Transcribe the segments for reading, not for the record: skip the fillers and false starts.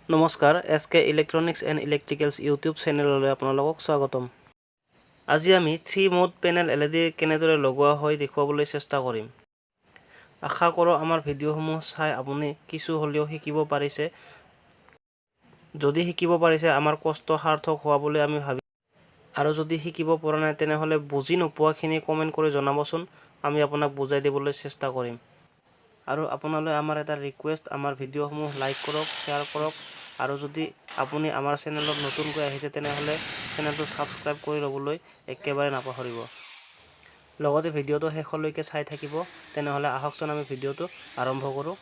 নমস্কাৰ, S K electronics and electricals YouTube চেনেললৈ আপোনালোকক স্বাগতম। আজি আমি থ্ৰী মোড পেনেল এলইডি কেনেদৰে লগোৱা হয় দেখুৱাবলৈ চেষ্টা কৰিম। আশা কৰোঁ আমাৰ ভিডিঅ'সমূহ চাই আপুনি কিছু হ'লেও শিকিব পাৰিছে। যদি শিকিব পাৰিছে, আমাৰ কষ্ট সাৰ্থক হোৱা বুলি আমি ভাবি আৰু যদি শিকিব পৰা নাই, তেনেহ'লে বুজি নোপোৱাখিনি কমেণ্ট কৰি জনাবচোন, আমি আপোনাক বুজাই দিবলৈ চেষ্টা কৰিম। আৰু আপোনালৈ আমাৰ এটা ৰিকুৱেষ্ট, আমাৰ ভিডিঅ'সমূহ লাইক কৰক, শ্বেয়াৰ কৰক আৰু যদি আপুনি আমাৰ চেনেলত নতুনকৈ আহিছে, তেনেহ'লে চেনেলটো ছাবস্ক্ৰাইব কৰি ল'বলৈ একেবাৰে নাপাহৰিব। লগতে ভিডিঅ'টো শেষলৈকে চাই থাকিব। তেনেহ'লে আহকচোন, আমি ভিডিঅ'টো আৰম্ভ কৰোঁ।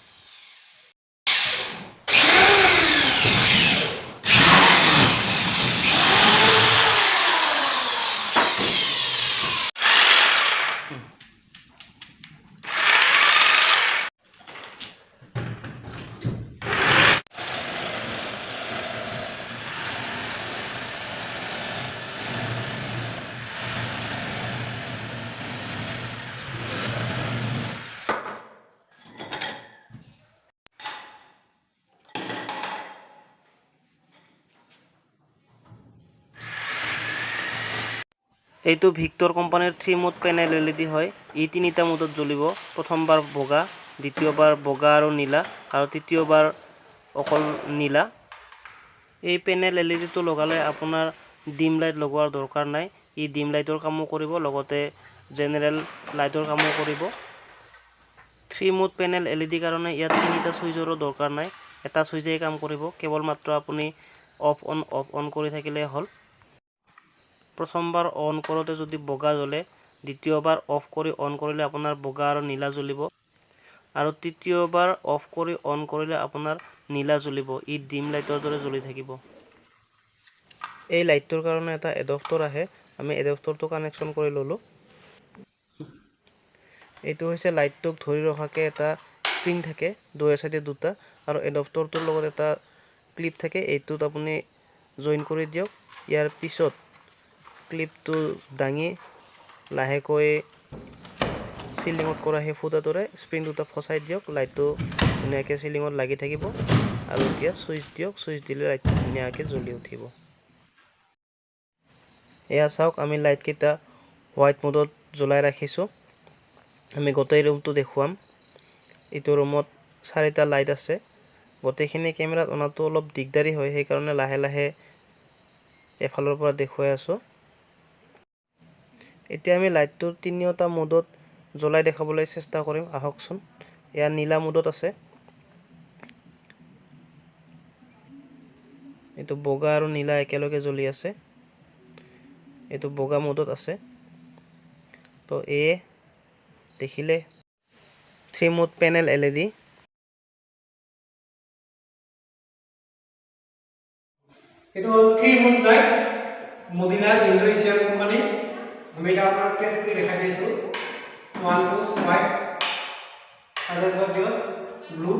এইটো ভিক্টৰ কোম্পানীৰ থ্ৰী মোড পেনেল এলইডি হয়। ই তিনিটা মোডত জ্বলিব। প্ৰথমবাৰ বগা, দ্বিতীয়বাৰ বগা আৰু নীলা আৰু তৃতীয়বাৰ অকল নীলা। এই পেনেল এলইডিটো লগালে আপোনাৰ ডিম লাইট লগোৱাৰ দৰকাৰ নাই। ই ডিম লাইটৰ কামো কৰিব, লগতে জেনেৰেল লাইটৰ কামো কৰিব। থ্ৰী মোড পেনেল এলইডি কাৰণে ইয়াত তিনিটা ছুইচৰো দৰকাৰ নাই, এটা ছুইচেই কাম কৰিব। কেৱল মাত্ৰ আপুনি অফ অন অফ অন কৰি থাকিলেই হ'ল। প্ৰথমবাৰ অন কৰোঁতে যদি বগা জ্বলে, দ্বিতীয়বাৰ অফ কৰি অন কৰিলে আপোনাৰ বগা আৰু নীলা জ্বলিব আৰু তৃতীয়বাৰ অফ কৰি অন কৰিলে আপোনাৰ নীলা জ্বলিব। ই ডিম লাইটৰ দৰে জ্বলি থাকিব। এই লাইটটোৰ কাৰণে এটা এডপ্টৰ আহে, আমি এডপ্টৰটো কানেকশ্যন কৰি ল'লোঁ। এইটো হৈছে লাইটটোক ধৰি ৰখাকৈ এটা স্প্ৰিং থাকে, দুয়ো চাইডে দুটা, আৰু এডপ্টৰটোৰ লগত এটা ক্লিপ থাকে। এইটোত আপুনি জইন কৰি দিয়ক। ইয়াৰ পিছত ক্লিপটো দাঙি লাহেকৈ চিলিঙত কৰা সেই ফুটাটোৰে স্প্ৰিং দুটা ফচাই দিয়ক। লাইটটো ধুনীয়াকৈ চিলিঙত লাগি থাকিব। আৰু এতিয়া ছুইচ দিয়ক, ছুইচ দিলে লাইটটো ধুনীয়াকৈ জ্বলি উঠিব। এয়া চাওক, আমি লাইটকেইটা হোৱাইট মোডত জ্বলাই ৰাখিছোঁ। আমি গোটেই ৰুমটো দেখুৱাম। এইটো ৰুমত চাৰিটা লাইট আছে। গোটেইখিনি কেমেৰাত অনাটো অলপ দিগদাৰী হয়, সেইকাৰণে লাহে লাহে এফালৰ পৰা দেখুৱাই আছোঁ। এতিয়া আমি লাইটটোৰ তিনিওটা মোডত জ্বলাই দেখাবলৈ চেষ্টা কৰিম। আহকচোন, এয়া নীলা মোডত আছে। এইটো বগা আৰু নীলা একেলগে জ্বলি আছে। এইটো বগা মোডত আছে। তো এয়ে দেখিলে থ্ৰী মোড পেনেল এলইডি। এইটো হ'ল থ্ৰী মোড লাইট, মদিনাৰ ইণ্ডোনেছিয়ান কোম্পানী। আমি এটা আপোনাক টেষ্ট কৰি দেখাই দিছোঁ। ওৱান পোষ্ট হোৱাইট আৰু একবাৰ দিয়ক ব্লু,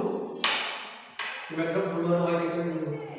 একবাৰ দিয়ক ব্লু আৰু হোৱাইট। এইটো ব্লু।